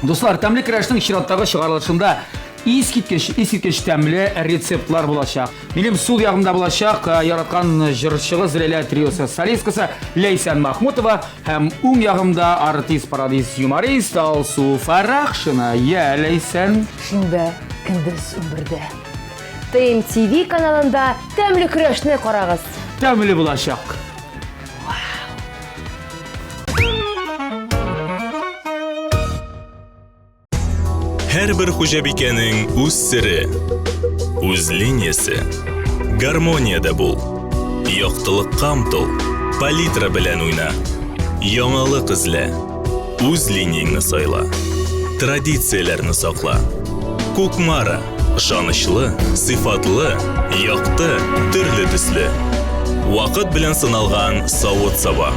Дуслар, тәмле көрәшнең чираттагы чыгарылышында искиткеч, искиткеч тәмле рецептлар булачак. Минем сул ягымда булачак э, яраткан җырчыгыз Ләйлә триосы солисткасы Ләйсән Махмутова һәм уң ягымда артист, пародист, юморист Алсу Фарахшина. Я, Ләйсән. Шимбә көндез 11-дә. ТМТВ каналында тәмле көрәшне карагыз. Тәмле булачак. Һәрбер хуҗабикәнең үз сере, үз линиясе. Гармониядә бул. Яктылыкка омтыл. Палитра белән уйна. Яңалык эзлә. Үз линияңне сайла. Традицияләрне сакла. Кукмара. Ышанычлы, сыйфатлы, якты, төрле төсле. Вакыт белән сыналган савыт-саба.